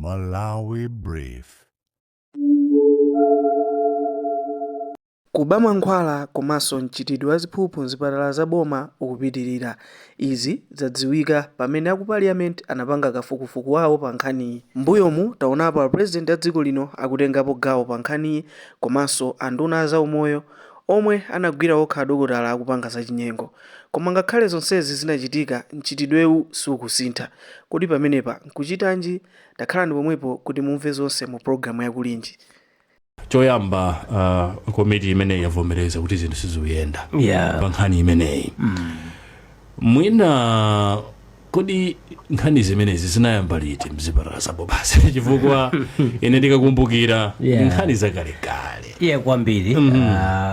Malawi Brief. Kuba mankhwala komanso mchitidwe wa ziphuphu mzipatala za boma ukupitilira. Izi zadziwika pamene aku parliament anapanga kafukufuku wawo pa nkhaniyi. M'mbuyomu taonapo a president a dziko lino akutengapo gawo pa nkhaniyi komanso a nduna a zaumoyo omwe anagwira okha adokotala akupanga zachinyengo. Koma ngakhale zonsezi zinachitika mchitidwewu sukusintha. Kodi pamenepa nkuchitanji? Takhalani pomwepo kuti mumve zonse mu programu ya Kulinji. Choyamba, komiti imeneyi yavomereza kuti zinthu sizikuyenda pa nkhani imeneyi. Mwina kodi nkhani zimenezi zinayamba liti mzipatala zabomazi? Chifukwa ine ndikakumbukira, nkhani zakalekale. Iye kwambiri.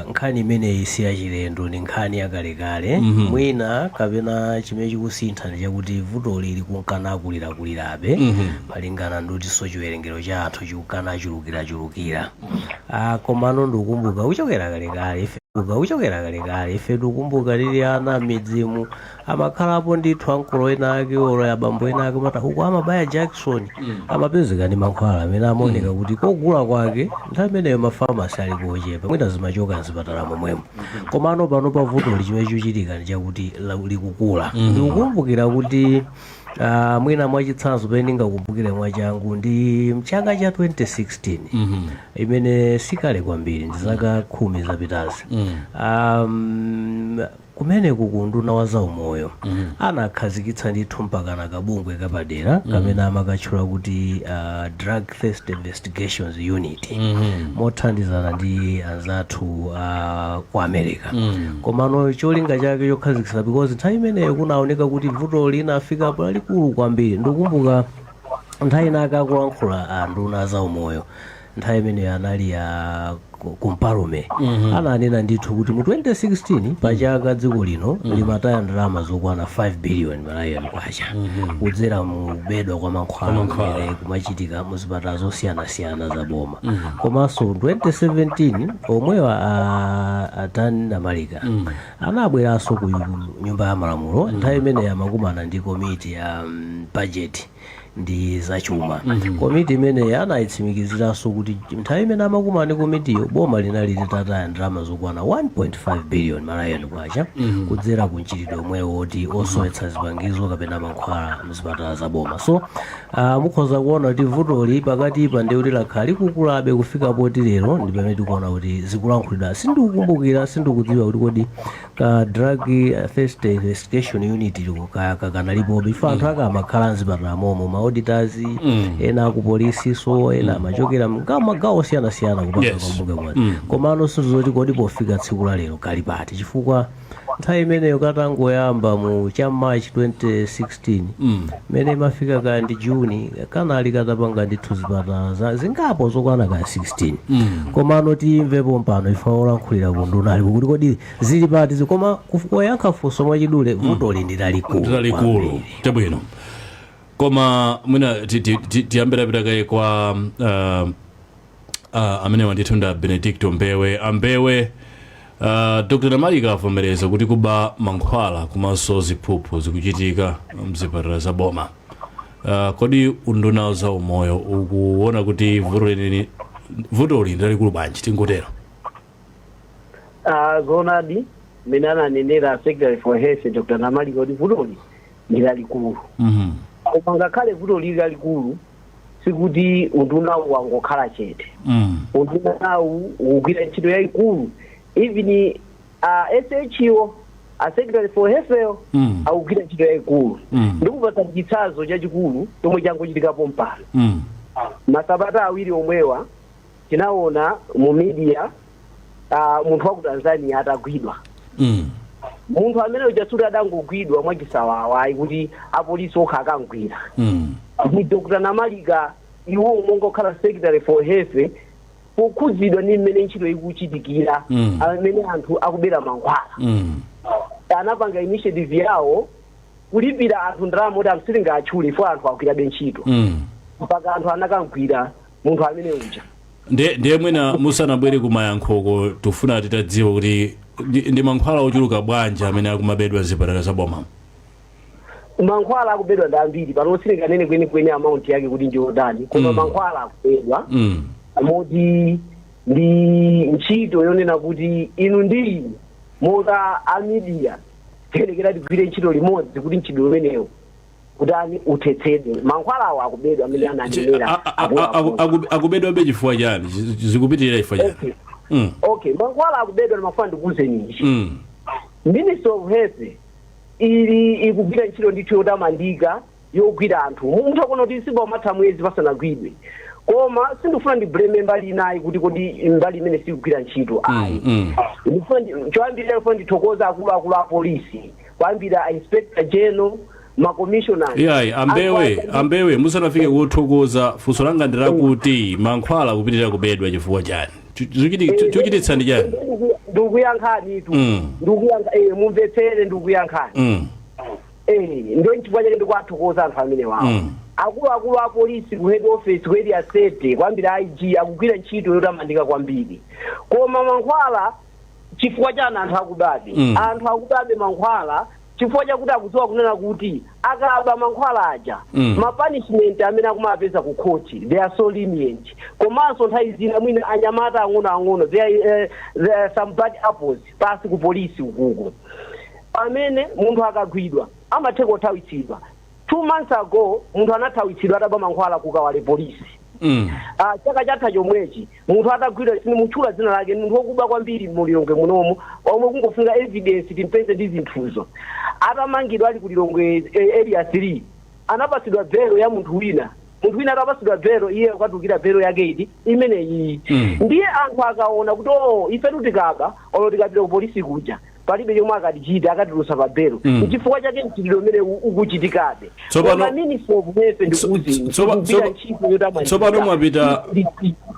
Nkhani imeneyi si yachilendo, ndi nkhani yakalekale. Mwina kapena chimene chikusintha ndi chakuti vutoli likunkana akulirakulirabe, malingana ndikutinso chiwerengero cha anthu chikukana achulukirachulukira. Komano ndikukumbuka kuchokera kalekale ife kuchokera kalekale ife tikukumbuka tili ana m'midzimu, amakhalapo ndithu ankolo ena ake olo abambo ena ake mata uku amabaya jakisoni, amapezeka ndi mankhwala amene amaoneka kuti kogula kwake nthawi imeneyo mafamasi ali kochepa, mwina zimachoka mzipatala momwemo. Komano pano pa vutoli chimene chikuchitika ndi chakuti likukula. Ndikukumbukira kuti mwina mwachitsanzo pamene ndingakumbukire mwachangu ndi mchaka cha 2016, imene sikale kwambiri, ndi zaka 10 zapitazi. Kumeneku ku unduna wa zaumoyo anakhazikitsa ndithu mpakana kabungwe kapadera kamene amakatchula kuti Drug Theft Investigations Unit, mothandizana ndi anzathu ku America. Komano cholinga chake chokhazikitsa, because nthawi imeneyo kunaoneka kuti vuto linafikapo lalikulu kwambiri. Ndikukumbuka nthawi inake akulankhula a nduna zaumoyo, nthawi imeneyo anali a Kumpalume, ananena ndithu kuti mu 2016 pachaka dziko lino limataya ndalama zokwana 5 billion Malawian kwacha kudzera mu kubedwa kwa mankhwala Kwa mankhwala. kumene kumachitika mu zipatala zosiyanasiyana za boma. Komanso 2017 omwewa a Dan Namalika anabweranso ku Nyumba ya Malamulo. Nthawi imeneyo amakumana ndi komiti ya budget ndi zachuma. Komiti imeneyi anayitsimikiziranso kuti nthawi imene amakumana ndi komitiyo, boma linali litataya ndalama zokwana 1.5 billion Malawian kwacha kudzera ku mchitidwe omwewo woti osowetsa zipangizo kapena mankhwala mzipatala za boma. So mukhoza kuona kuti vutoli pakatipa ndi kuti lakhala likukulabe kufika poti lero ndi pamene tikuona kuti zikulankhulidwa. Sindikukumbukira, sindikudziwa kuti kodi ka Drug Theft Investigation Unit liko kakanalipobe, chifukwa anthu ake amakhala mzipatala momo, ma auditors, ena akupolisi, so ena amachokera magawo osiyanasiyana kupanga kabungwe kwati. Komano sizoti kodi pofika tsiku la lero kali pati, chifukwa nthawi imeneyo katangoyamba mu cha March 2016, mmene imafika kaya ndi Juni, kanali katapanga ndithu zipatala zingapo zokwana kaya 16. Komano timvepo mpano ife olankhulira ku nduna alipo kuti kodi zili pati. Koma kuyankha funso mwachidule, vutoli ndi lalikulu Lalikulu. kwambiri. Chabwino, koma mwina tiyambe tapita kaye kwa amene wandithu nda Benedicto Mbewe. Ambewe, Dr Namalika avomereza kuti kuba mankhwala komanso ziphuphu zikuchitika mzipatala za boma. Kodi unduna za umoyo ukuona kuti vutoli ndi lalikulu bwanji, tingotero? Zoonadi, mmene ananenera Secretary for Health Dr Namalika kuti vutoli ndi lalikulu. Koma ngakhale vuto lili lalikulu, sikuti undunawu wangokhala chete. Undunawu ukugwira ntchito yayikulu. Even SHO, a Secretary for Health akugwira ntchito yayikulu. Ndikupatsa chitsanzo chachikulu chomwe changochitikapo mpano. Masabata 2 omwewa tinaona mu media munthu wa ku Tanzania atagwidwa. Munthu amene uja suti adangogwidwa mwachisawawa ayi, kuti apolisi okha akangwira. Ni Dr Namalika iwo monga kukhala Secretary for Health, pokhudzidwa ndi mmene ntchito ikuchitikira, amene anthu akubera mankhwala, anapanga initiative yawo kulipira anthu ndalama kuti anthu sitingatchule ifo, anthu agwirabe ntchito mpaka anthu anakangwira munthu amene uja. Ndiye mwina musanabwere kumayankhoko, tifuna titadziwa kuti ndi mankhwala ochuluka bwanji amene akumabedwa zipatala za boma? Mankhwala akubedwa ndi ambiri. Pano sindinganene kwenikweni amount yake kuti ndiyotani, koma mankhwala akubedwa moti ndi ntchito yonena kuti inu ndi ine monga a media tiyenekera tigwire ntchito limodzi kuti mchitidwe umenewo kutani, uthetsedwe. Mankhwala awo akubedwa amene ananenera akuluakulu. Akubedwabe chifukwa chani? Zikupitirira chifukwa chani? Okay. Okay, mankhwala akubedwa, ndimafuna ndikuwuzeni ichi. Ministry of Health ili ikugwira ntchito ndithu yotamandika yogwira anthu. Munthu akuona kuti sipamatha mwezi pasanagwidwe, koma sindifuna ndi blame mbali inayi kuti kodi mbali imene sikugwira ntchito, ayi. Choyambirira ndifuna ndithokoza akuluakulu a polisi, kuyambira Inspector General, ma commissioners. Iyayi, ambewe, ambewe, musanafike kuthokoza, funso langa ndilakuti mankhwala akupitirira kubedwa chifukwa chani? Chikuchititsa ndi chani? Ndikuyankhani tu. Ndikuyankha, mumvetsere, ndikuyankhani. Ndiye nchifukwa chake ndikuwathokoza anthu amene wawo, akuluakulu a polisi ku head office, ku Area 30, kwambira IG, akugwira ntchito yotamandika kwambiri. Koma mankhwala chifukwa chani anthu akubabe? Anthu akubabe mankhwala chifukwa chakuti akudziwa kunena kuti akaba mankhwala aja, ma punishment amene akumapeza ku court, they are so lenient. Komanso nthawi zina mwina anyamata ang'onoang'ono, there are some bad apples pasi ku polisi ukuko, pamene munthu akagwidwa amatheka kuthawitsidwa. 2 months ago munthu anathawitsidwa ataba mankhwala ku Kawale polisi. Ah, chaka chatha chomwechi munthu atagwidwa, sindimutchula dzina lake, munthu wokuba kwambiri mulilongwe munomu, omwe kungofunika evidence timpeze ndi zinthuzo, atamangidwa ali ku Lilongwe Area 3, anapatsidwa belo ya munthu wina. Munthu wina atapatsidwa belo, iye ukatulukira belo yake iti imeneyi. Ndiye anthu akaona kuti o, ifetu tikaba, olo tikapita ku polisi kuja palibe chomwe akatichita, akatulutsa pa belo. Nchifukwa chake mchitidwe umene ukuchitikabe. Koma Ministry of Health, ndikuwuzeni, ikugwira ntchito yotamandika. Tsopano mwapita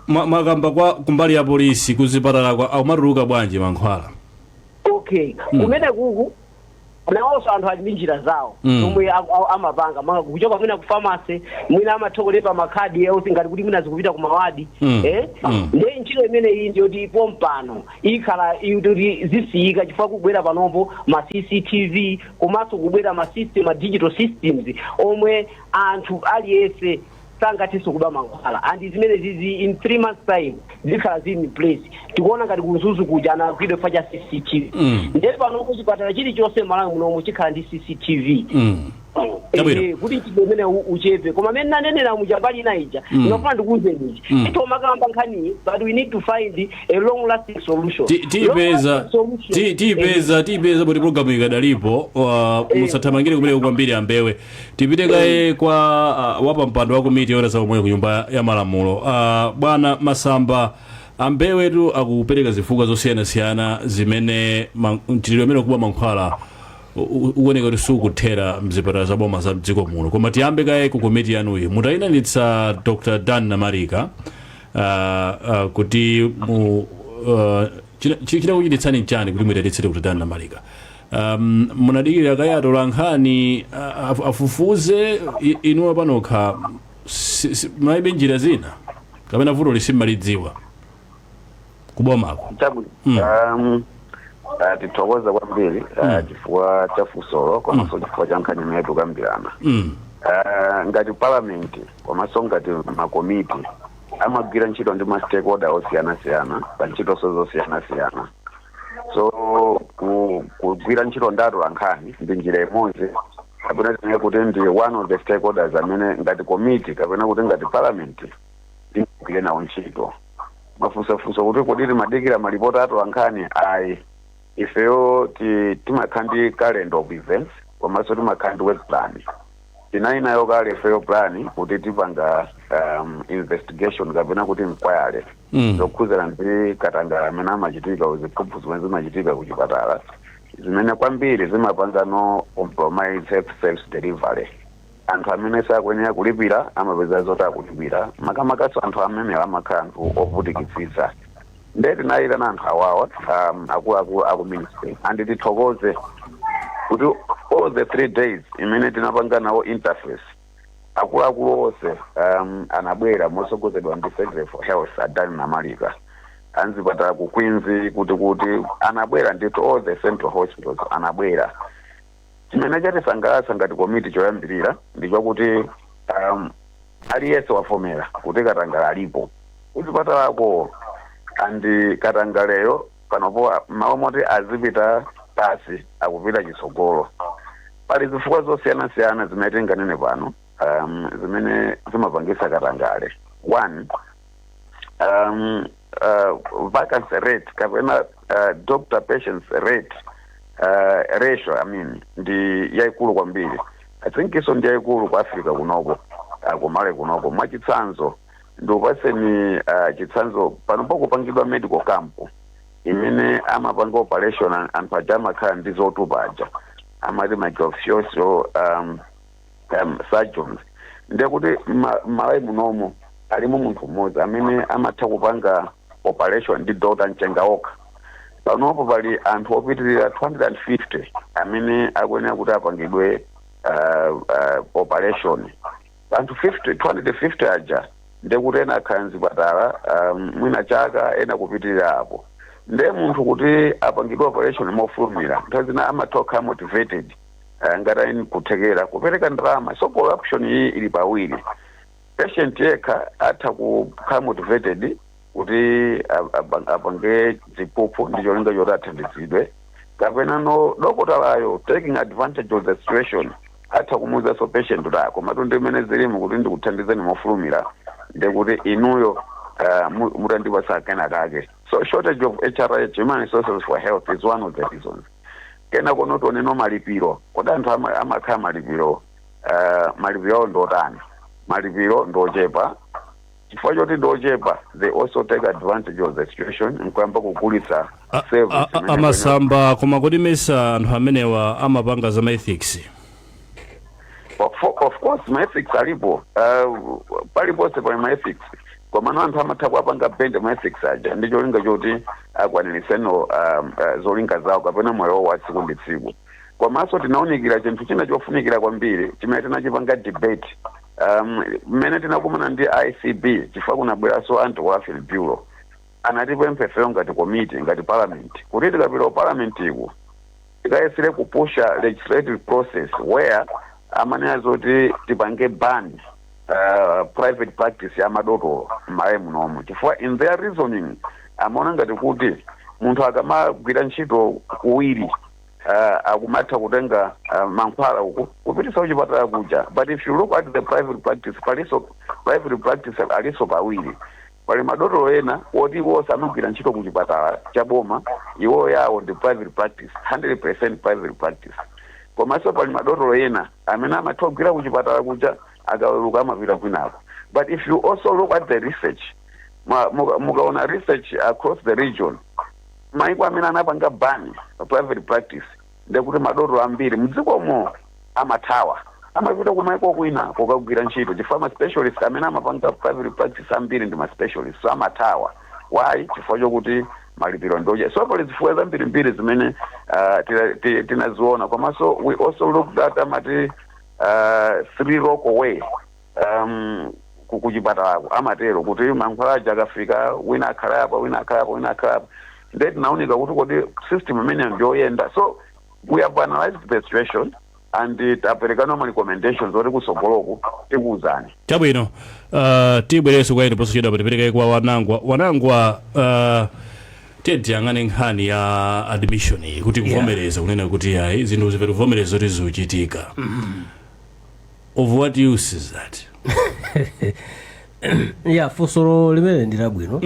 mwakamba kwa kumbali ya polisi, kuzipatala kwa akumatuluka bwanji mankhwala? Okay, kumene kuku nawonso anthu ali ndi njira zawo zomwe amapanga. Kuchoka mwina ku pharmacy, mwina amathokolepa makhadi onse ngati kuti mwina zikupita ku mawadi. Ndiye ntchito imene iyi ndiyoti pompano ikhala kuti zisiyika, chifukwa kubwera panopo ma CCTV, komanso kubwera ma system, ma digital systems omwe anthu aliyense sangathenso kuba mankhwala, and zimene zizi in 3 months time zikhala zili in place. Tikuona ngati ku Mzuzu kuja anagwidwa chifukwa cha CCTV. Ndiye panopo chipatala chilichonse Malawi munomu chikhala ndi CCTV. Chabwino. Kuti mchitidwe umene uchepe. Koma amene nanenera muja, mbali ina ija, ndinofuna ndikuwuzeni ichi. Titomakamba nkhaniyi, but we need to find a long lasting solution. Tiyipeza. Long lasting solution. Tiyipeza poti programu ikadalipo. Musathamangire kumeneko kwambiri, ambewe. Tipite kaye kwa wapampando wa komiti yoona za umoyo ku Nyumba ya Malamulo, bwana Masamba. Ambewetu akupereka zifukwa zosiyanasiyana zimene mchitidwe umene ukuba mankhwala ukuoneka kuti sukuthera mzipatala za boma za mdziko muno. Koma tiyambe kaye ku komiti yanuyi. Mutayinanitsa Dr Dan Namarika, kuti mu chinakuchititsani chani kuti muyitanitse Dr Dan Namarika? Munadikirira kaye atola nkhani afufuze? Inuwa panokha munalibe njira zina, kapena vuto lisimmalidziwa kubomako? Chabwino. Tithokoza kwambiri chifukwa cha funsolo komanso chifukwa cha nkhani imene tikukambirana. Ngati parliament komanso ngati makomiti amagwira ntchito ndi ma stakeholder osiyanasiyana pa ntchitonso zosiyanasiyana, so kugwira ntchito ndi atolankhani ndi njira imodzi, kapena tinene kuti ndi one of the stakeholders amene ngati komiti kapena kuti ngati parliament imagwire nawo ntchito. Mafunsofunso kuti kodi timadikira malipoti atolankhani, ayi. Ifeyo timakhala ndi calendar of events komanso timakhala ndi work plan. Tinali nayo kale ifeyo plan kuti tipanga investigation kapena kuti inquiry zokhuzana ndi katangale amene amachitika, ziphuphu zimene zimachitika kuchipatala, zimene kwambiri zimapanga no compromise health service delivery. Anthu amene sakuyenera kulipira amapeza zoti akulipira, makamakaso anthu amene amakhala anthu ovutikitsitsa. Ndiye tinayitana anthu awawa, akuluakulu aku ministry, and tithokoze kuti all the 3 days imene tinapanga nawo interface, akuluakulu onse anabwera mosogozedwa ndi Secretary for Health Adani Namalika. Anzipatala ku Queens kuti anabwera ndithu, all the central hospitals anabwera. Chimene chatisangalatsa ngati komiti choyambirira ndi chokuti aliyense wavomera kuti katangale alipo kuchipatalako, and katangaleyo panopo mawu moti azipita pasi akupita chitsogolo. Pali zifukwa zosiyanasiyana zimene tinganene pano zimene zimapangisa katangale. One, vacancy rate kapena doctor patients rate, ratio I mean, ndi yayikulu kwambiri. I think iso ndi yayikulu ku Africa kunoko, kumale kunoko. Mwachitsanzo, ndikupaseni chitsanzo, panopo kupangidwa medical camp imene amapanga operation anthu aja amakhala ndi zotupa aja amati maxillofacial surgeons. Ndiye kuti Malawi munomo alimo munthu mmodzi amene amatha kupanga operation ndi Dr Mchenga okha. Panopo pali anthu opitirira 250 amene akuyenera kuti apangidwe operation. Anthu 50, 250 aja, ndekuti ena akhala mzipatala mwina chaka, ena kupitirira apo. Nde munthu kuti apangidwe operation mofulumira, nthawi zina amatha kukhala motivated, ngati ali kuthekera kupereka ndalama. So corruption iyi ili pawiri: patient yekha atha kukhala motivated kuti apange ziphuphu ndi cholinga choti athandizidwe, kapena no dokotalayo, taking advantage of the situation, atha kumuwuzanso patient kuti, "Ah, komatu ndi mmene zilimu, kuti ndikuthandizeni mofulumira ndekuti inuyo mutandipasa kena kake." So shortage of HRH, human resources for health, is one of the reasons. Kena kono tioneno malipiro. Kodi anthu amakhala malipiro, malipiro awo ndotani? Malipiro ndochepa. Chifukwa choti ndochepa, they also take advantage of the situation nkuyamba kugulitsa service imene. Amasamba, koma kodi mesa anthu amenewa amapanga za ethics? Of course ma ethics alipo, paliponse pali ma ethics, komano anthu amatha kuapanga bend ma ethics aja ndi cholinga choti akwaniriseno zolinga zawo kapena moyo wawo wa tsiku ndi tsiku. Komanso tinawunikira chinthu china chofunikira kwambiri chimene tinachipanga debate mmene tinakumana ndi ACB, chifukwa kunabweranso Anti-Corruption Bureau, anatipempha ifeyo ngati committee, ngati parliament, kuti tikapita ku parliament iku tikayesere kupusha legislative process where amanena zoti tipange ban private practice ya madotolo m'Malawi munomu, chifukwa in their reasoning amaona ngati kuti munthu akamagwira ntchito kuwiri, akumatha kutenga mankhwala uku kupitisa kuchipatala kuja. But if you look at the private practice, paliso private practice aliso pawiri. Pali madotolo ena oti iwo samagwira ntchito kuchipatala cha boma, iwo yawo ndi private practice, 100% private practice. Komanso pali madotolo ena amene amatha kugwira kuchipatala kuja, akaweruka amapita kwinako. But if you also look at the research, mukaona research across the region, maiko amene anapanga ban private practice, ndekuti madotolo ambiri mdzikomo amathawa, amapita kumaiko kwina kukagwira ntchito, chifukwa ma specialist amene amapanga private practice ambiri ndi ma specialist. So amathawa. Why? Chifukwa chokuti malipiro ndochepa. So pali zifukwa zambirimbiri zimene tinaziona. Komanso we also looked at amati three local way kuchipatalako amatero kuti mankhwala aja akafika, wina akhala apa, wina akhala apa, wina akhala apa. Nde tinaoneka kuti kodi system imeneyo ndiyoyenda? So we have analyzed the situation and taperekano ma recommendations oti kusogoloku tikuwuzani. Chabwino, tibwereso kwa inu posachedwa. Tipereke kwa Wanangwa. Wanangwa, tiye tiyang'ane nkhani ya admission iyi, kuti kuvomereza kunena kuti ayi, zinthu zimene kuvomereza kuti zikuchitika, of what use is that? Ya, funso limene ndi labwino.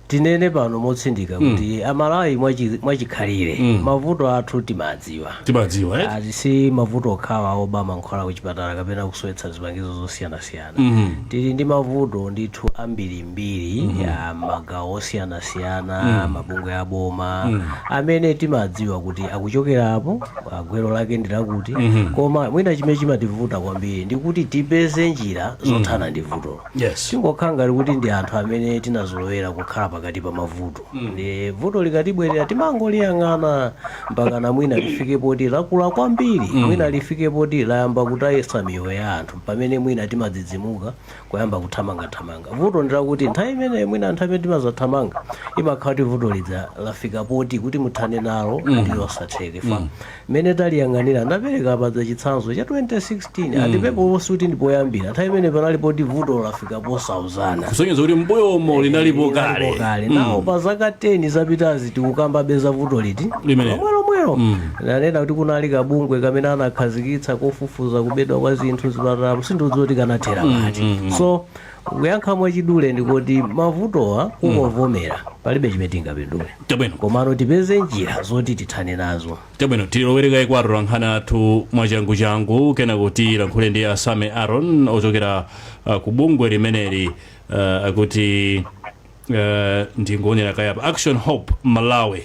Tinene pano motsindika kuti Amalawi mwachikhalire mavuto athu timadziwa. Timadziwa, eh? Ati si mavuto okhawa oba mankhwala kuchipatala kapena kusowetsa zipangizo zosiyanasiyana. Tili ndi mavuto ndithu ambirimbiri ya magawo osiyanasiyana, mabungwe aboma amene timadziwa kuti akuchokerapo, gwero lake ndi lakuti. Koma mwina chimene chimativuta kwambiri ndi kuti tipeze njira zothana ndi vutolo. Tingokhala ngati kuti ndi anthu amene tinazolowera kukhala pakati. Pakati pa mavuto, ndi vuto likatibwerera timangoliyang'ana mpaka na mwina lifike poti lakula kwambiri, mwina lifike poti layamba kutayesa miyoyo ya anthu, pamene mwina timadzidzimuka kuyamba kuthamangathamanga. Vuto ndilakuti nthawi imeneyo, mwina nthawi imene timazathamanga, imakhala kuti vuto lidza lafika poti kuti muthane nalo ndiyosatheke. Fa mmene taliyang'anira, ndapereka padza chitsanzo cha 2016, andipepo kuti ndipoyambira nthawi imene panali poti vuto lafika posauzana. Kusonyeza kuti mbuyomo linalipo kale. Linalipo kale. Nawo pa zaka 10 zapitazi tikukambabe za vuto liti? Limenelo. Lomwelomwelo. Nanena kuti kunali kabungwe kamene anakhazikitsa kofufuza kubedwa kwa zinthu zipatala, sindiudziwa kuti kanathera pati. So kuyankha mwachidule ndikuti mavutowa kungovomera palibe chimene tingapindule, komano tipeze njira zoti tithane nazo. Chabwino, tilowereka ikwatula nkhani athu mwachanguchangu, kenako tilankhule ndi Asame Aaron ochokera ku bungwe limeneli, akuti ndingoonera kayapa Action Hope Malawi,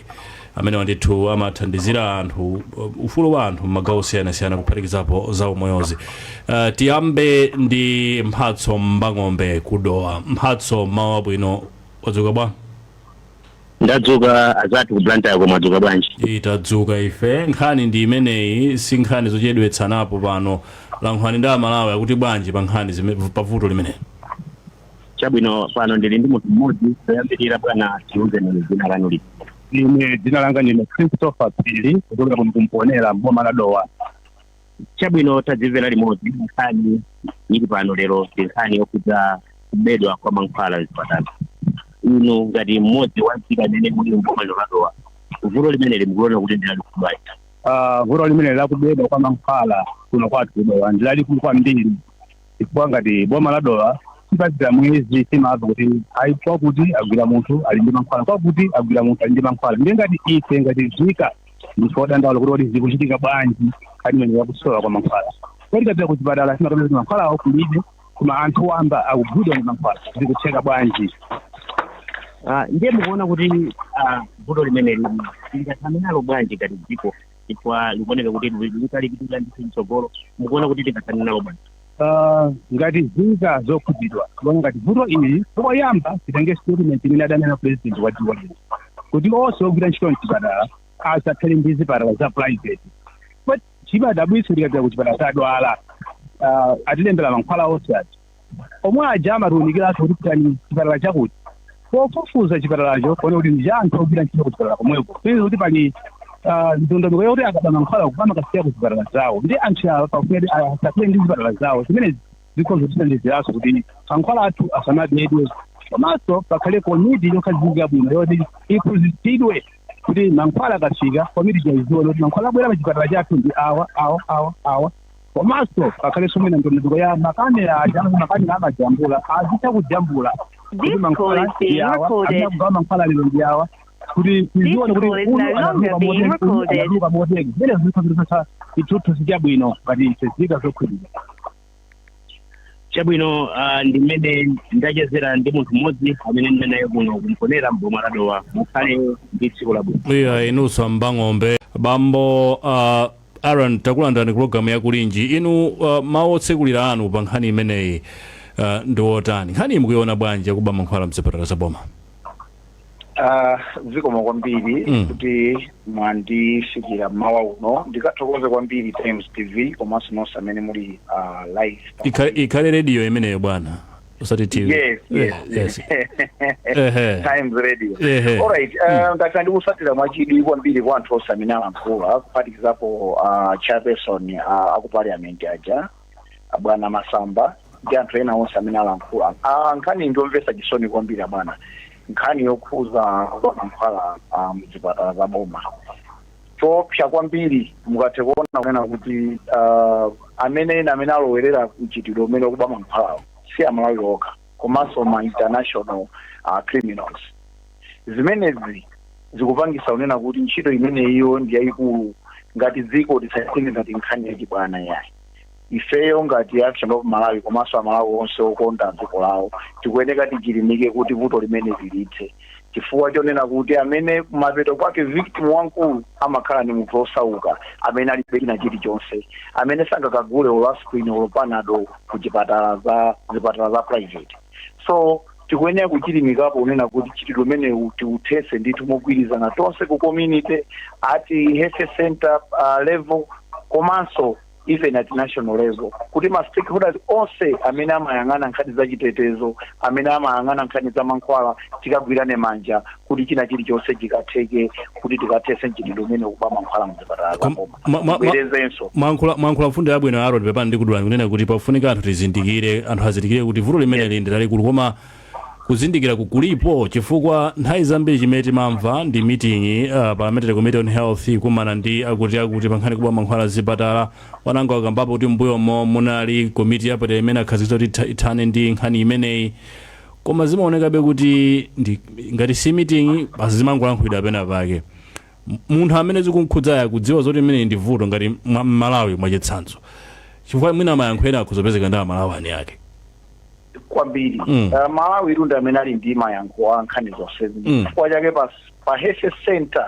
amene wandithu amathandizira anthu, ufulu wa anthu m'magawo osiyanasiyana, kuphatikizapo za umoyozi. Tiyambe ndi Mphatso Mbang'ombe kudowa. Mphatso, mawa bwino, wadzuka bwa? Ndadzuka azathu ku Blantyre, koma mwadzuka bwanji? Tadzuka ife. Nkhani ndi imeneyi, si nkhani zochedwetsanapo pano. Lankhulani ndi Amalawi, akuti bwanji pa nkhani pa vuto limeneli? Chabwino, pano ndili ndi munthu mmodzi. Toyambirira bwana, tiuzeni dzina lanu liti? Ine dzina langa ndine Christopher Phiri, kuchokera kuno kumponera, mboma la Dowa. Chabwino, tadzimvera limodzi nkhani ili pano lero, ndi nkhani yokhudza kubedwa kwa mankhwala mzipatala. Inu ngati mmodzi wa nzika amene muli mboma lino la Dowa, vuto limeneli mukuona kuti ndilalikulu bwanji? Vuto limene lakubedwa kwa mankhwala kuno kwathu kudowa ndi lalikulu kwambiri, chifukwa ngati boma la Dowa sipazira mwezi timamva kuti ayi, kwakuti agwira munthu ali ndi mankhwala, kwakuti agwira munthu ali ndi mankhwala. Ndiye ngati ife ngati nzika ndife odandaula kuti kodi zikuchitika bwanji nkhani imene yakusowa kwa mankhwala? Kodi tikapita ku chipatala timakapeza kuti mankhwala awo kulibe, koma anthu wamba akugwidwa ndi mankhwala, zikutheka bwanji? Ndiye mukuona kuti vuto limeneli lingathane nalo bwanji ngati dziko, chifukwa likuoneka kuti likalikitira ndithu mtsogolo? Mukuona kuti lingathane nalo bwanji? Ngati nzika zokhudzidwa, kuona ngati vuto ili, poyamba titenge statement imene adanena president wa dziko lino kuti onse ogwira ntchito mchipatala asakhale ndi zipatala za private. But chimadabwitsa, tikapita ku chipatala tadwala, atilembera mankhwala onse aja, omwe aja amatiwunikiranso kuti pitani chipatala chakuti. Pofufuza chipatalacho kuona kuti ndi cha anthu ogwira ntchito ku chipatala komweko, kupeza kuti pali ndondomeko yoti akaba mankhwala amakasiya ku zipatala zawo. Ndi anthu awa pakuti asakhale ndi zipatala zawo, zimene zikhoza kutithandiziranso kuti mankhwala athu asamabedwe. Komanso pakhale komiti yokhazikika bwino yoti iphunzitsidwe kuti mankhwala akafika, komiti izione kuti mankhwala abwera pa chipatala chathu ndi awa, awa, awa, awa. Komanso pakhalenso mwina ndondomeko ya makamera aja, makamera amajambula, azitha kujambula kuti mankhwala ndi awa, amene akugawa mankhwala lero ndi awa, kuti tizione kuti uyu anatuluka motere, uyu anatuluka motere. Zimene zikhoza chithunzi chabwino ngati ife nzika zokhudzidwa. Chabwino, ndi mmene ndachezera ndi munthu mmodzi amene ndine naye kuno kumponera, mboma la Dowa. Mukhale ndi tsiku labwino. Iya, inunso Mbang'ombe. Bambo Aaron, takulandirani ku programu yakulinji. Inu, mawu otsekulira anu pa nkhani imeneyi ndi otani? Nkhani iyi mukuiona bwanji, yakuba mankhwala mzipatala za boma? Zikomo kwambiri kuti mwandifikira mmawa uno. Ndikathokoze kwambiri Times TV komanso nonse amene muli live. Ikhale radio imeneyo bwana, usati TV. Yes. Yes. Ehe. Times Radio. Ehe. Alright, ngati ndikusatira mwachidwi kwambiri kwa anthu onse amene alankhula, kuphatikizapo chairperson aku parliament aja, bwana Masamba, ndi anthu ena onse amene alankhula. Nkhani ndiyomvetsa chisoni kwambiri abwana, nkhani yokhuza kuba mankhwala mzipatala za boma. Choopsa kwambiri, mukathe kuona kunena kuti amene ena amene alowerera mchitidwe umene wakuba mankhwalawo si Amalawi okha, komanso ma international criminals. Zimenezi zikupangisa kunena kuti ntchito imeneyiyo ndi yayikulu. Ngati dziko tisatenge ngati nkhani yachibwana yayi. Ifeyo ngati Action of Malawi komanso Amalawi onse okonda dziko lawo tikuyeneka tichilimike kuti vuto limene lilithe, chifukwa chonena kuti amene kumapeto kwake victim wamkulu amakhala ni munthu osauka amene alibe china chilichonse, amene sangakagule olo aspirin olo Panado ku chipatala za zipatala za private. So Tikuyenera kuchilimikapo unena kuti mchitidwe umenewu tiuthese ndithu mogwirizana tonse ku community, at health center level, komanso even at national level, kuti ma stakeholders onse amene amayang'ana nkhani za chitetezo, amene amayang'ana nkhani za mankhwala, tikagwirane manja kuti china chilichonse chikatheke, kuti tikathese mchitidwe umene ukuba mankhwala mzipatala zaboma. Bwerezenso. Mwankhula mfundo yabwino, Aaron. Pepani ndikudula, kunena kuti pafunika anthu tizindikire, anthu azindikire kuti vuto limeneli ndi lalikulu. Koma kuzindikira kukulipo? Chifukwa nthawi zambiri chimene timamva ndi meeting, Parliamentary Committee on Health kumana ndi akuti pankhani kuba mankhwala zipatala. Wananga wakambapo kuti mbuyomo munali komiti yapadera imene akhazikitsa kuti ithane ndi nkhani imeneyi, koma zimaonekabe kuti ndi ngati si meeting basi, zimangolankhulidwa pena pake. Munthu amene zikumkhudzayo kudziwa zoti imeneyi ndi vuto ngati Malawi mwachitsanzo, chifukwa mwina mayankho ena akuzopezeka ndi Amalawi ani ake. Kwambiri. Malawi iru ndi amene ali ndi mayankho a nkhani zonsezi. Chifukwa chake pa health center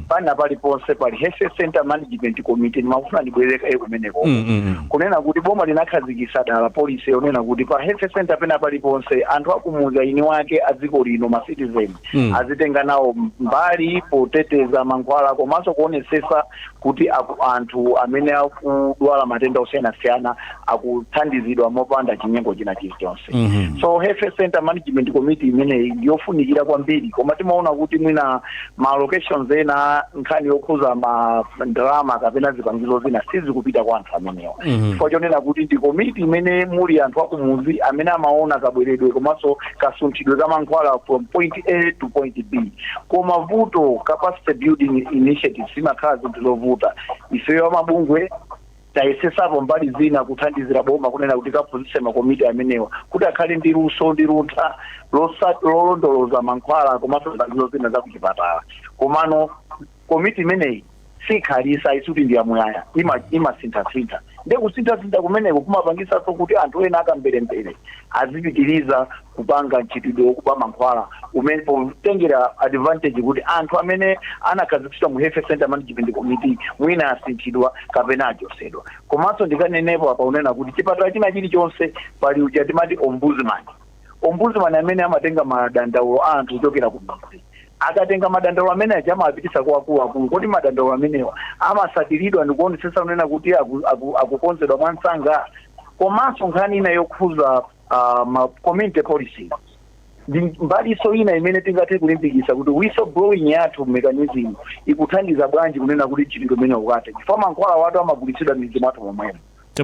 pana paliponse pali health center management committee. Ndimafuna ndibwereke kumeneko, kunena kuti boma linakhazikitsa dala policy yonena kuti pa health center pena paliponse anthu akumuza ini wake a dziko lino, ma citizen, azitenga nawo mbali poteteza mankhwala komanso kuonesesa kuti anthu amene akudwala matenda osiyanasiyana akuthandizidwa mopanda chinyengo china chilichonse. So health center management committee imeneyi ndiyofunikira kwambiri, koma timaona kuti mwina ma allocations ena, nkhani yokhuza ma ndalama kapena zipangizo zina, sizikupita kwa anthu amenewa, chifukwa chonena kuti ndi komiti imene muli anthu akumuzi amene amaona kabweredwe komanso kasunthidwe ka mankhwala from point A to point B. Koma vuto, capacity building initiatives zimakhala zinthu zovuta. Ifeyo amabungwe tayesesapo mbali zina kuthandizira boma kunena kuti kaphunzitse makomiti amenewa kuti akhale ndi luso ndi luntha lolondoloza mankhwala komanso zipangizo zina za kuchipatala. Komano komiti imeneyi sikhalisa, isuti ndi yamuyaya, imasinthasintha. Nde kusinthasintha kumeneko kumapangisanso kuti anthu ena akamberembere azipitiriza kupanga mchitidwe wokuba mankhwala umene, potengera advantage kuti anthu amene anakhazikitsidwa mu health center management committee mwina asinthidwa kapena achosedwa. Komanso ndikanenepo apa unena kuti chipatala china chilichonse pali uja timati ombudsman, ombudsman amene amatenga madandaulo a anthu kuchokera ku midzi. Akatenga madandaulo amene aja amapitisa kwa akuluakulu. Kodi madandaulo amenewa amasatiridwa ndikuonesesa kunena kuti akukonzedwa mwansanga? Komanso nkhani ina yokhuza ma community policies ndi mbaliso ina imene tingathe kulimbikitsa kuti whistleblowing yathu mechanism ikuthandiza bwanji kunena kuti mchitidwe umene ukathe, chifukwa mankhwala watu amagulitsidwa midzi mwathu momwemo,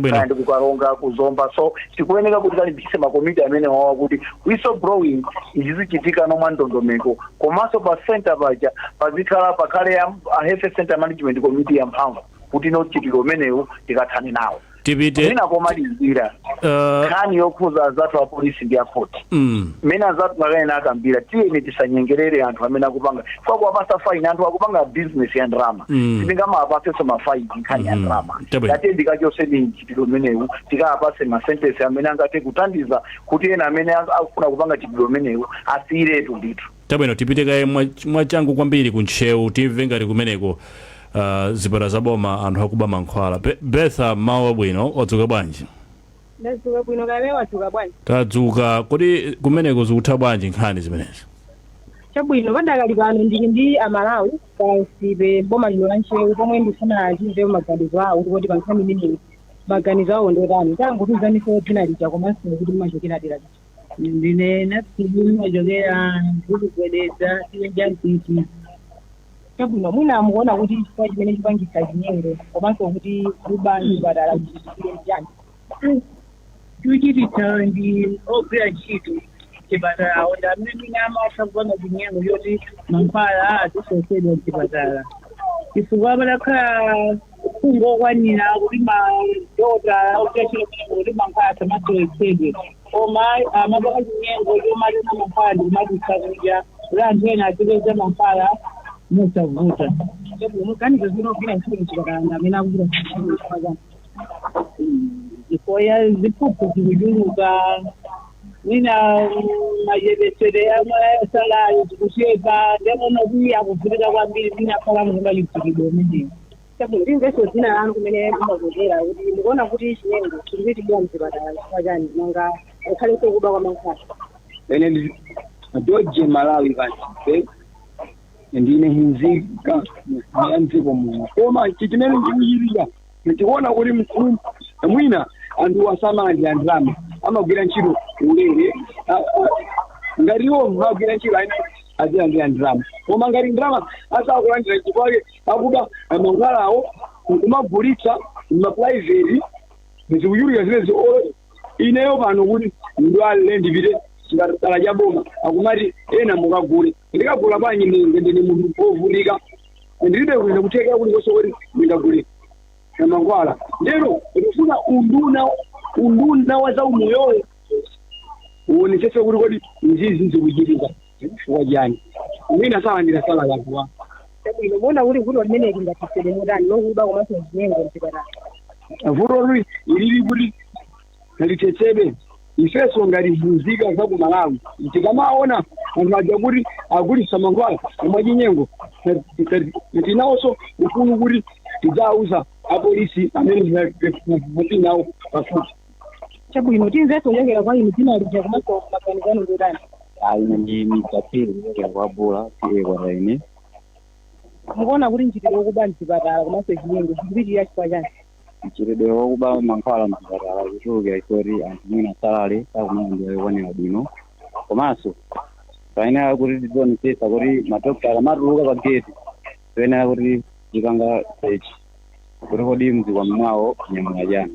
kaya ndi kuKaronga, kuZomba. So tikuyeneka kuti kalimbikitse makomiti amene wawa kuti whistleblowing izizichitika nomwe ndondomeko, komanso pa center paja pazikhala pakhale a health center management committee yamphamvu kuti no mchitidwe umenewu tikathane nawo. Tipite. Mwina komalizira, nkhani yokhuza azathu a polisi ndi akhoti, mmene azathu makayena akambira, tiyeni tisanyengerere anthu amene akupanga, kwa kuwapasa faini anthu akupanga business ya ndalama. Sitingamawapasenso mafaini nkhani ya ndalama. Tatiye ndikachoseni mchitidwe umenewu, tikawapase ma sentence amene angathe kuthandiza kuti ena amene akufuna kupanga mchitidwe umenewu asiyiretu ndithu. Chabwino, tipite kaye mwachangu kwambiri ku Ntcheu, timve ngati kumeneko zipatala zaboma anthu akuba mankhwala. Betha, mawu abwino, wadzuka bwanji? Ndadzuka bwino, kale wadzuka bwanji? Tadzuka. Kodi kumeneko zikutha bwanji nkhani zimenezi? Chabwino, padakali pano ndili ndi Amalawi pansipe boma lino la Ntcheu, pomwe ndifuna timve maganizo awo kuti kodi pa nkhani imeneyi maganizo awo ndotani. Tangotuzaniso dzina lija komanso kuti mumachokera dera liti. Ndine Napsidi, ndimachokera Ndikugwedeza cha Mpiti. Chabwino, mwina mukuona kuti chifukwa chimene chipangisa chinyengo komanso kuti kuba mchipatala kuchitikire ndi chani? Chochititsa ndi ogwira ntchito chipatalawo ndi amene mwina amatha kupanga chinyengo choti mankhwala azisosedwa mchipatala, chifukwa patakhala kungokwanira kuti madokotala ogwira ntchito kumeneko kuti mankhwala asamasowetsedwe, koma amapanga chinyengo chomatena mankhwala ndi kumatulutsa kunja kuti anthu ena azipeza mankhwala mosavuta. Chabwino, muganizo zimene ogwira ntchito mchipatala ndi amene akuchita chinyengo chifukwa chani? Chifukwa ya ziphuphu zikuchuluka, mwina machepesere asalayo zikuchepa, ndekuona kuti akuvutika kwambiri, mwina akhala mukuba chitsikidwe umenewu. Chabwino, timvenso dzina lanu, kumene mumachokera, kuti mukuona kuti chinyengo chikuchitikira mchipatala chifukwa chani, nanga ngakhalenso kuba kwa mankhwala? Ine ndi Doje Malawi kansipe, ndine nzika ya mdziko muno, koma chimene chikuchitika, tikuona kuti mkulu mwina anthu asamandya ndalama, amagwira ntchito ulere. Ngati iwo amagwira ntchito, aina azilandira ndalama, koma ngati ndalama asakulandira, chifukwa akuba mankhwalawo kumagulitsa ma private, zikuchuluka zimezi. Ineyo pano kuti ndwalile, ndipite chipatala cha boma, akumati ena mukagule. Ndikagula bwanji? Ndine munthu wovutika, ndilibe kuenda kuthekera kulikonse kuti ndingagule mankhwala. Ndero ndikufuna unduna wa zaumoyoyo uonetsetse kuti kodi izizi zikuchitika chifukwa chani? Mwina salandira salary anthuwa. Chabwino, muona kuti vuto limene lingathetsedwe motani, lokuba komanso chinyengo mchipatala? Vuto lili ilili, kuti lithetsedwe, ifenso ngati nzika za ku Malawi, tikamaona anthu aja kuti agulitsa mankhwala mwachinyengo, tinawonso ufulu kuti tidzawuza apolisi amene tinawo pafupi. Chabwino, timvenso kuchokera kwa inu, dzina lija komanso maganizo anu ndotani? Ine ndi Mr. kuchokera kwa Bula, TA Kwataine. Mukuona kuti mchitidwe wokuba mchipatala komanso chinyengo zikupitirira chifukwa chani? Mchitidwe wokuba mankhwala mchipatala kuchulukira ifoti anthu mwina salary sakumalandira yokwanira bwino, komanso payenera kuti tizionetsetsa kuti madokotala amatuluka pa gate, toyenera kuti tipanga search kuti kodi mzikwama mwawo nyamula chani.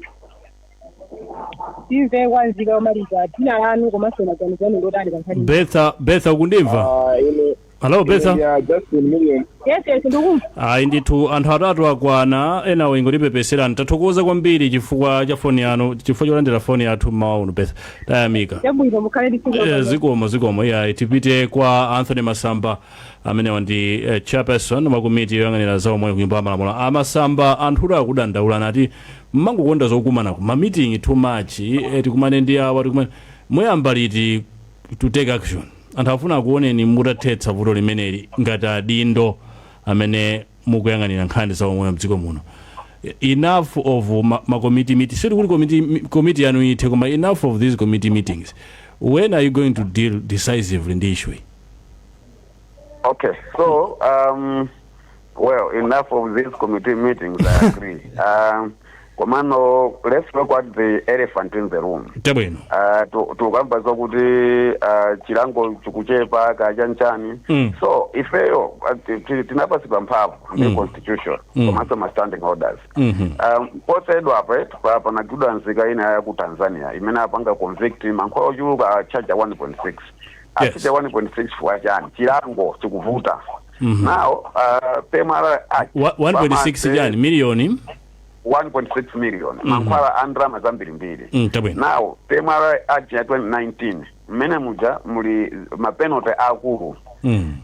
Timve kwa nzika yomaliza, dzina lanu komanso maganizo anu ndotani pa nkhani? Betha, Betha, ukundimva? Ine Hello, Betha. Ya Justin Million. Yes, ndikumva. Ayi ndithu, anthu atatu akwana, enawo ingotipepesera. Tathokoza kwambiri chifukwa cha foni yanu, chifukwa cholandira foni yathu mmawa uno, Betha, tayamika. Chabwino, mukhale ndi tsiku labwino. Zikomo, zikomo. Iya, tipite kwa Anthony Masamba, amenewa ndi chairperson wa komiti yoyang'anira za umoyo ku Nyumba ya Malamulo. Amasamba, anthu akudandaula nati mmangokonda zokumana ma meeting too much, tikumane ndi awa, tikumane. Muyamba liti to take action? Anthu afuna akuoneni mutathetsa vuto limeneli ngati adindo amene mukuyang'anira nkhani za umoyo mdziko muno. Enough of ma committee meetings. Sili kuti committee yanu ithe, koma enough of these committee meetings. When are you going to deal decisively ndi issue iyi? Okay, so well, enough of these committee meetings. I agree. Komano, let's look at the elephant in the room. Chabwino. Tukamba zokuti chilango chikuchepa kachanchani. So ifeyo tinapatsidwa mphamvu ndi constitution komanso ma standing orders. Posachedwa apa panagwidwa nzika ina ya ku Tanzania imene apanga convict mankhwala ochuluka, achaja 1.6. Achaja 1.6 for chani? Chilango chikuvuta. Now PMR Act 1.6 chani, miliyoni? 1.6 million, mankhwala a ndalama zambirimbiri. Chabwino. Now PMR Act ya 2019, mmene muja muli ma penalty akulu.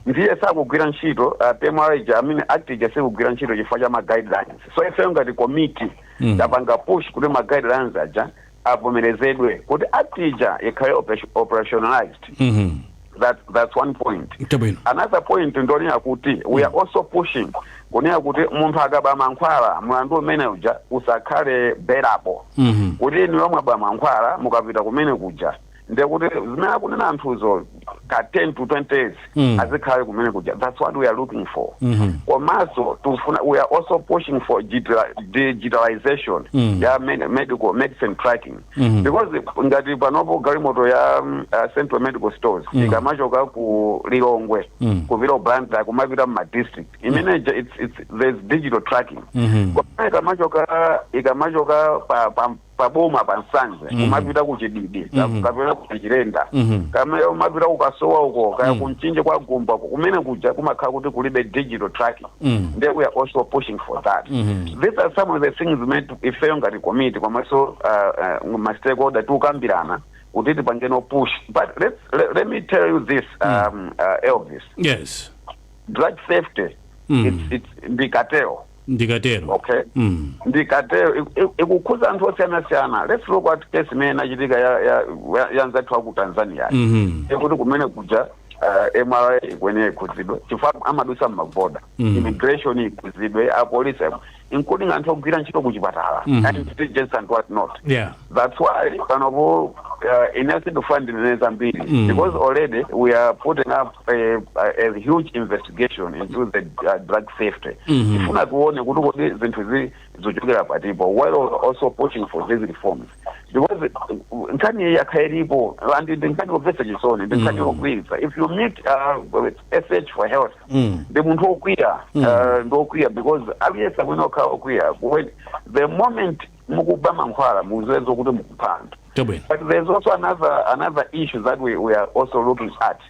Ndiye sakugwira ntchito PMR ija, I mean act ija, sikugwira ntchito chifukwa cha ma guidelines. So ife ngati committee tapanga push kuti ma guidelines aja avomerezedwe kuti act ija ikhale operationalized. That's one point. Chabwino. Another point ndonena kuti we are also pushing kunena kuti munthu akaba mankhwala, mlandu umene uja usakhale bailable, kuti inu yomwe aba mankhwala mukapita kumene kuja, ndekuti zimene akunena anthuzo ka 10 to 20 years azikhale kumene kuja. That's what we are looking for. Komanso tufuna, we are also pushing for digitalization ya medical medicine tracking, because ngati panopo galimoto ya Central Medical Stores ikamachoka ku Lilongwe kupita ku Blantyre, kumapita mu district imene it's there's digital tracking. Koma ikamachoka pa boma pa Nsanje kumapita ku Chididi kapena ku Chilenda, kamene umapita kukasowa uko, kaya kumchinje kwa Gumba uko, kumene kuja kumakhala kuti kulibe digital tracking. Then we are also pushing for that. These are some of the things zimene ifeyo ngati committee komanso ma stakeholder tikukambirana kuti tipangeno push. But let me tell you this, Elvis, drug safety, it's ndikatero. Ndikatero. Okay, ndikatero, ikukhuza anthu osiyanasiyana. Let's look at case imene inachitika ya nzathu aku Tanzania, ikuti kumene kuja MRA ikuyenera ikhuzidwe chifukwa amadusa mmaboda, immigration ikhuzidwe, apolisi, including anthu ogwira ntchito kuchipatala, and intelligence and what not. That's why panopo Ine sindifuna ndinene zambiri because already we are putting up a huge investigation into the drug safety. Tifuna tione kuti kodi zinthu zi zochokera patipo, while also pushing for these reforms, because nkhani iyi yakhala ilipo and ndi nkhani yomvetsa chisoni, ndi nkhani yogwiritsa. If you meet SH for Health, ndi munthu wokwiya. Ndi wokwiya because aliyense amene okhala okwiya when the moment mukuba mankhwala, muziwe kuti mukupha anthu. But there's also another issue that we are also looking at.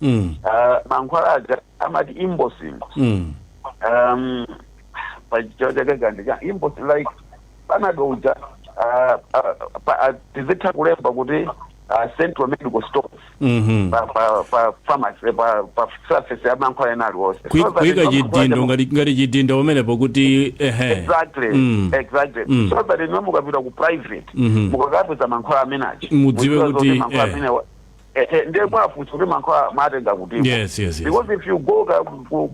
Mankhwala aja amati invoicing. Pachichakagandika invoicing, like Panado uja, tizitha kulemba kuti Central Medical Stores pa pharmacy, pa surface ya mankhwala ena aliwonse. Kuyika chidindo, ngati chidindo pamenepo kuti ehe. Exactly. Exactly. So that inu mukapita ku private, mukakapeza mankhwala amenachi, mudziwe kuti, mankhwala amene ndiye mwafunsa kuti mankhwala mwatenga kutiko. Because if you go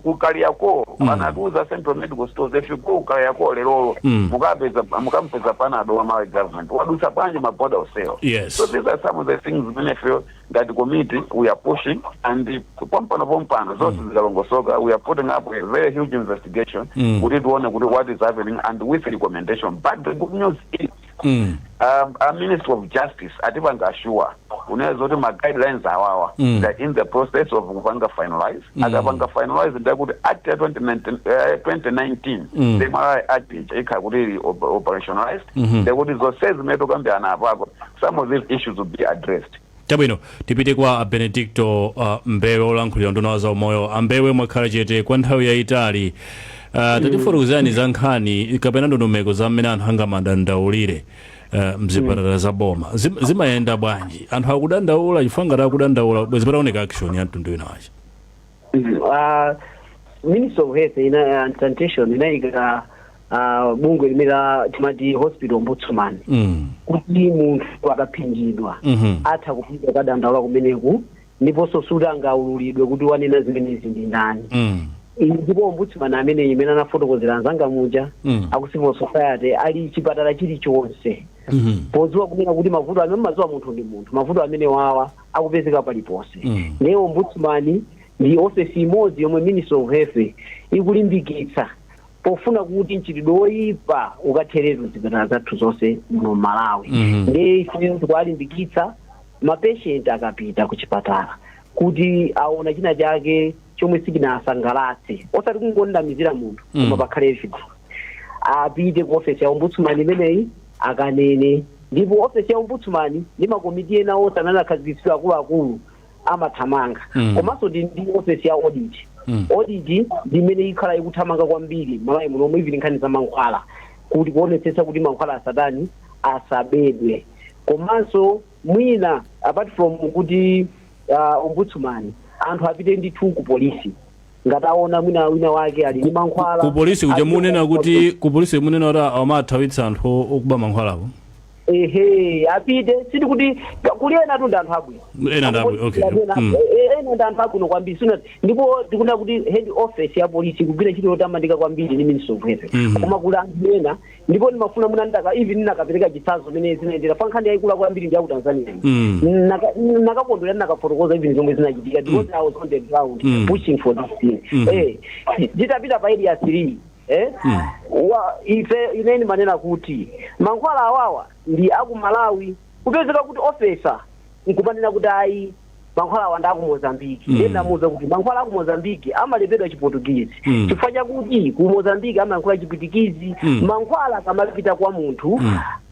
ku Kariakoo, anatiuza Central Medical Stores, if you go ku Kariakoo lerolo, mukapeza, mukampeza Panado wa Malawi government, wadusa bwanji ma border of sale? So these are some of the things zimene feel that committee we are pushing, and pompano pompano zonse zikalongosoka, we are putting up a very huge investigation kuti tione kuti what is happening and with recommendation. But the good news is our Minister of Justice atipanga assure kunena zoti ma guidelines awawa, they're in the process of kupanga finalize. Akapanga finalize, ndakuti Act ya 2019, 2019, the Malawi Act ija ikhala kuti ili operationalized. Ndekuti zonse zimene tikambirana apako, some of these issues will be addressed. Chabwino, tipite kwa Benedicto Mbewe, olankhulira nduna wa zaumoyo. Ambewe, mwakhala chete kwa nthawi yayitali. Tatifotokozerani za nkhani kapena ndondomeko za mmene anthu angamadandaulire mzipatala za boma. Zimayenda bwanji? Anthu akudandaula, chifukwa ngati akudandaula, bwezi pataoneka action ya mtundu wina wache. Ministry of Health and Sanitation inayika bungwe limene timati Hospital Ombudsman, kuti munthu akaphinjidwa, atha kupita kukadandaula kumeneku, ndiponso suti angaululidwe kuti wanena zimenezi ndi ndani. Ndipo ombudsman amene imene anafotokozera anzanga muja, aku civil society, ali chipatala chilichonse, podziwa kunena kuti mavuto amene, mazuwa munthu ndi munthu, mavuto amene wawa akupezeka paliponse. Ndiye ombudsman ndi ofesi imodzi yomwe Ministry of Health ikulimbikitsa pofuna kuti mchitidwe woyipa ukatheretu mzipatala zathu zonse muno Malawi. Ndiye ifeyo tikuwalimbikitsa mapatient akapita ku chipatala kuti aona china chake chomwe sichinasangalatse, osati kungondamizira munthu, koma pakhale evidence, apite ku ofesi ya ombudsman imeneyi akanene. Ndipo ofesi ya ombudsman ndi makomiti ena onse amene akhazikitsidwa akuluakulu amathamanga. Komanso ndi ofesi ya audit. Audit ndi imene ikhala ikuthamanga kwambiri Malawi muno, even nkhani za mankhwala, kuti kuonetsetsa kuti mankhwala asatani, asabedwe. Komanso mwina apart from kuti ombudsman, anthu apite ndithu ku polisi ngati aona mwina wina wake ali ndi mankhwala. Ku polisi kuja, apite munena ku kuti ku polisi, munena kuti amathawitsa anthu okuba mankhwalawo? Ehe, apite. Siti kuti kuli ena tu ndi anthu abwino. Ena ndi abwino, okay. Ena ndi anthu abwino kwambiri. Sina ndipo tikuna kuti head office ya polisi ikugwira ntchito yotamandika kwambiri ndi Ministry of Health. Koma kuli anthu ena, ndipo ndimafuna muna ndaka even ndinakapereka chitsanzo mene zinayendera pa nkhani yayikulu kwambiri ndi ya ku Tanzania. Nakakondwera ndinakafotokoza even zomwe zinachitika because I was on the ground pushing for this thing. Titapita pa Area 3, wa ife ineni manena kuti mankhwala awawa ndi aku Malawi, kupezeka kuti officer nkumanena kuti ayi, mankhwala awa ndi aku Mozambiki. Ndiye ndamuwuza kuti mankhwala aku Mozambiki amalembedwa Chiportugizi, chifukwa chakuti ku Mozambiki amayankhula Chipwitikizi. Mankhwala akamapita kwa munthu,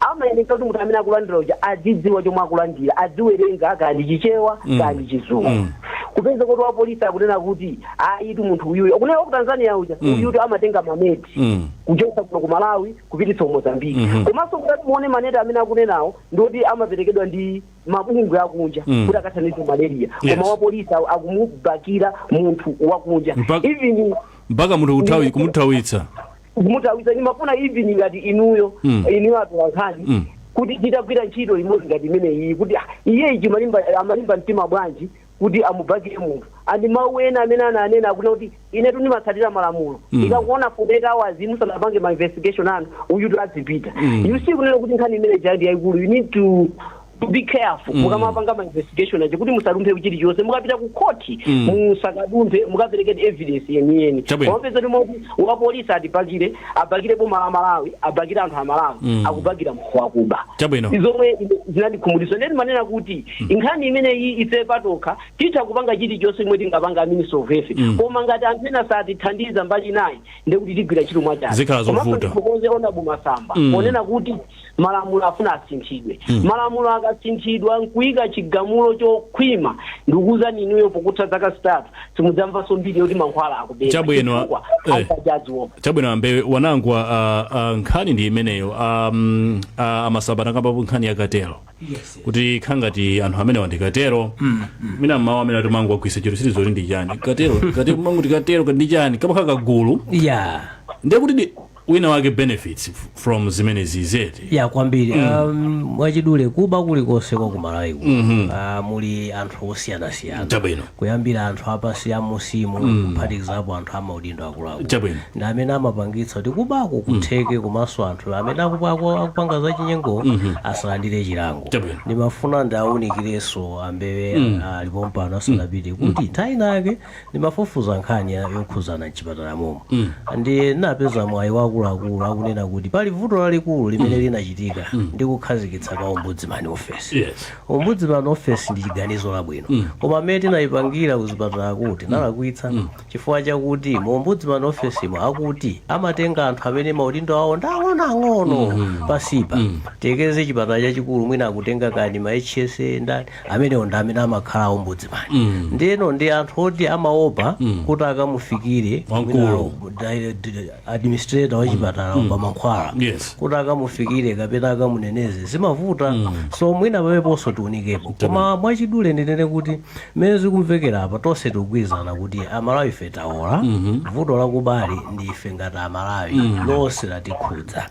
amayeneka kuti munthu amene akulandira uja adzidziwa chomwe akulandira, adziwerenga kaya ndi Chichewa, kaya ndi Chizungu. Kupeza kuti wapolisi akunena kuti ayitu, munthu uyuyu, akunena ku Tanzania uja, uyutu amatenga maneti kuchoka kuno ku Malawi kupititsa ku Mozambiki. Komanso kuti muone maneti amene akunenawo ndoti amaperekedwa ndi mabungwe akunja kuti akathandize malaria, koma wapolisi akumubakira munthu wakunja. Even Mpaka munthu kumuthawitsa. Kumutawitsa. Ndimafuna even ngati inuyo, inuyo atolankhani, kuti titagwira ntchito imodzi ngati imeneyi, kuti iye ichi malimba, amalimba mtima bwanji kuti amubakire munthu? Andi mawu ena amene ananena akuna kuti inetu ndimatsatira malamulo, ikakuona 48 hours musanapange ma investigation anu, uyu adzipita. You see, kunena kuti nkhani imene ndi yayikulu, you need to To be careful mukamapanga ma investigation aja, kuti musalumphe chilichonse. Mukapita ku khoti, musakadumphe, mukapereke evidence yeniyeni. Komapeza kuti moti wapolisi atipakire, abakire boma la Malawi, abakire anthu a Malawi, akubakira munthu wakuba. Zomwe zinandikhumudwitsa. Ndeti manena kuti nkhani imeneyi, ife patokha titha kupanga chilichonse chomwe tingapanga a Minister of Health, koma ngati anthu ena satithandiza mbali nayi, ndekuti tigwira ntchito mwachani? Zikhala zovuta. Komanso ndithokoze Honorable Masamba ponena kuti malamulo afuna asinthidwe. Malamulo akasinthidwa nkuyika chigamulo chokhwima, ndikuwuzani inuyo, pokutha zaka 3 simudzamvanso mbiri yoti mankhwala akubera. Chifukwa anthu ajadziwopa. Chabwino, ambe wanangwa, nkhani ndi imeneyo. Amasamba nakambapo nkhani yakatero, kuti khangati anthu amene wandikatero mina mawu amene ati mangu agwisa chiro sitizoti ndi chani katero, katero mangu tikatero ndi chani, kamakhala kagulu. Ndiye kuti wina wake benefits from zimenezi zeti? Ya, kwambiri. Mwachidule, kuba kulikonse kwa kumalawi muli anthu osiyanasiyana, kuyambira anthu apasi amusimu, kuphatikizapo anthu amaudindo akuluakulu, ndi amene amapangitsa kuti kubako kutheke, komanso anthu amene akupanga zachinyengo asalandire chilango. Ndimafuna ndiawunikirenso ambewe alipo mpano asanapite, kuti nthawi inake ndimafufuza nkhani yokhuzana mchipatala momo, ndi napeza mwayi wakuluakulu akunena kuti pali vuto lalikulu limene linachitika ndi kukhazikitsa kwa Ombudsman Office. Ombudsman Office ndi chiganizo labwino, koma amene tinayipangira kuzipatala kuti nalakwitsa, chifukwa chakuti mu Ombudsman Office mo akuti amatenga anthu amene maudindo awo ndi ang'onoang'ono pasipa. Tekeze chipatala chachikulu, mwina akutenga kani ma HSA ndani, amenewo ndi amene amakhala ombudsman. Ndiyeno ndi anthu oti amaopa kuti akamufikire Wamkulu. mwina administrator wa chipatala pa mankhwala, kuti akamufikire kapena akamuneneze zimavuta. So mwina pameponso tiunikepo. Koma mwachidule ndinene kuti mmene zikumvekera apa, tonse tikugwirizana kuti Amalawi ife taola. Vuto lakubali ndi ife ngati Amalawi lonse latikhudza.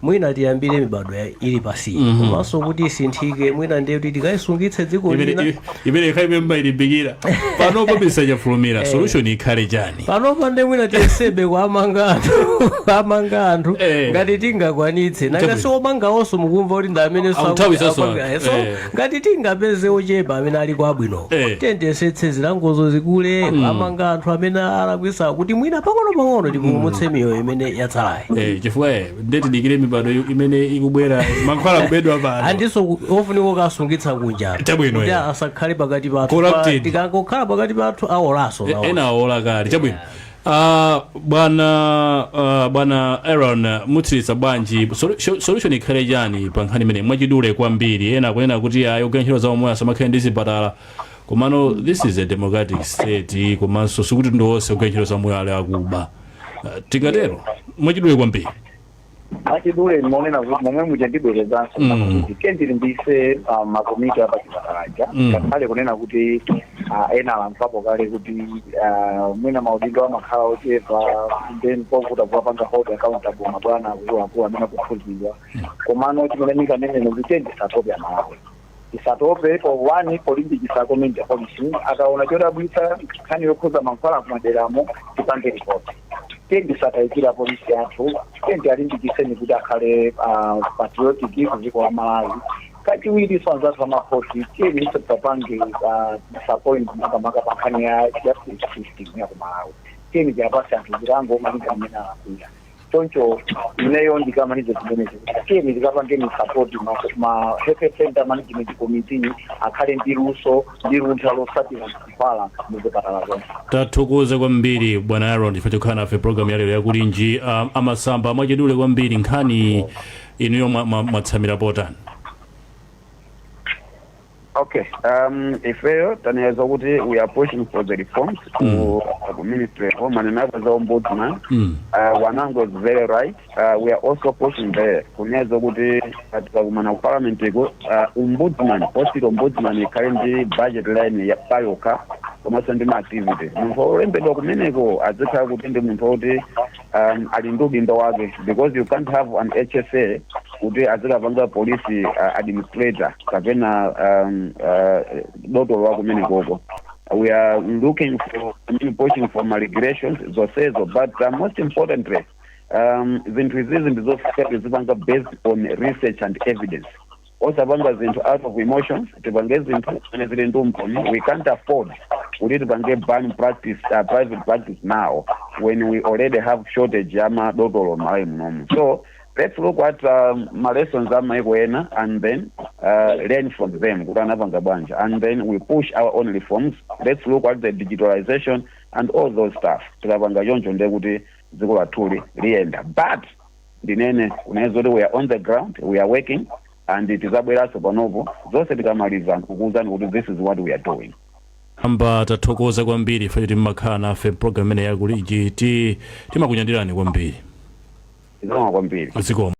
Mwina tiyambire mibado ili pasi, komanso kuti isinthike, mwina ndiye kuti tikayisungitse dziko lina. Imene ikhale mmayilimbikira panopo misachafulumira, solution ikhale chani? Panopa ndi mwina tiyesebe kuamanga anthu, kuamanga anthu ngati tingakwanitse. Nanga si omangawonso mukumva kuti ndi amene Akuthawisanso anthu. So ngati tingapeze ochepa amene ali kwabwino, tiyesetse zilangozo zikule, kuamanga anthu amene alakwisa, kuti mwina pang'ono pang'ono tipulumutse miyoyo imene yatsalayi. Chifukwa ndetidikire mibado imene ikubwera, mankhwala kubedwa pano. Andiso ofunika kukasungitsa kunja, kuti asakhale pakati pathu. Corrupted. Tikangokhala pakati pathu awolanso nawo. Ena awola kale. Chabwino. Bwana Aaron, mutsiriza bwanji? Solution ikhale chani pa nkhani imene, mwachidule kwambiri? Ena akunena kuti ayi, ogwira ntchito za umoyo asamakhale ndi zipatala, komano this is a democratic state, komanso sikuti ndi onse ogwira ntchito za umoyo ali akuba. Tingatero mwachidule kwambiri. Mwachidule ndimaonena kuti momwe muja ndibwerezanso kuti tendilimbise makomiti apachipatalaja, ngakhale kunena kuti ena alankhulapo kale kuti mwina maudindo amakhala ochepa, then povuta kuwapanga hold accountable mabwana akuluakulu amene akukhuzidwa. Komano chimene ndinganene kuti tisatope, Amalawi tisatope po one polimbikisa community policing. Akaona chodabwitsa, nkhani yokhuza mankhwala kumaderamo, tipange ripoti. Tendisatayikira polisi athu, tendi alimbikiseni kuti akhale patriotic ku dziko la Malawi. Kachiwiri, so anzathu amakhoti, tiyeni ife tisapange disappoint, makamaka pa nkhani ya justice system ya ku Malawi. Tiyeni tiyapase anthu zilango malinga amene alakwira. Choncho ineyo ndikamalize zimenezi kuti tiyeni tikapangeni support ma health center management committee, akhale ndi luso ndi luntha losatira mankhwala muzipatala zonse. Tathokoza kwambiri, bwana Aaron, chifukwa chokhala nafe program ya lero yakulinji. Amasamba, mwachidule kwambiri, nkhani inuyo mwatsamira potani? Okay, ifeyo taneza kuti we are pushing for the reforms ku Ministry of Home and another ombudsman. Wanango is very right. We are also pushing there kuneza kuti tikakumana ku parliament iko, ombudsman, hospital ombudsman ikhale ndi budget line ya payoka, komanso ndi ma activities. Munthu olembedwa kumeneko azikhala kuti ndi munthu woti ali ndi udindo wake, because you can't have an HSA kuti azikapanga police administrator kapena dotolo wa kumenekoko. We are looking for, I mean, pushing for migrations zonsezo, but most importantly, zinthu izizi ndizofika tizipanga based on research and evidence. Osapanga zinthu out of emotions, tipange zinthu zimene zili ndi umboni. We can't afford kuti tipange ban practice, private practice now when we already have shortage ya madotolo m'Malawi munomu. So let's look at ma lessons amaiko ena and then learn from them kuti anapanga bwanji, and then we push our own reforms. Let's look at the digitalization and all those stuff. Tikapanga choncho, ndiye kuti dziko lathuli liyenda. But ndinene kunena kuti we are on the ground, we are working, and tizabweranso panopo zonse tikamaliza nkukuwuzani kuti this is what we are doing. Amba, tathokoza kwambiri ife kuti mmakhala nafe program imene yakulinji. Timakunyadirani kwambiri. Zikomo kwambiri. Zikomo.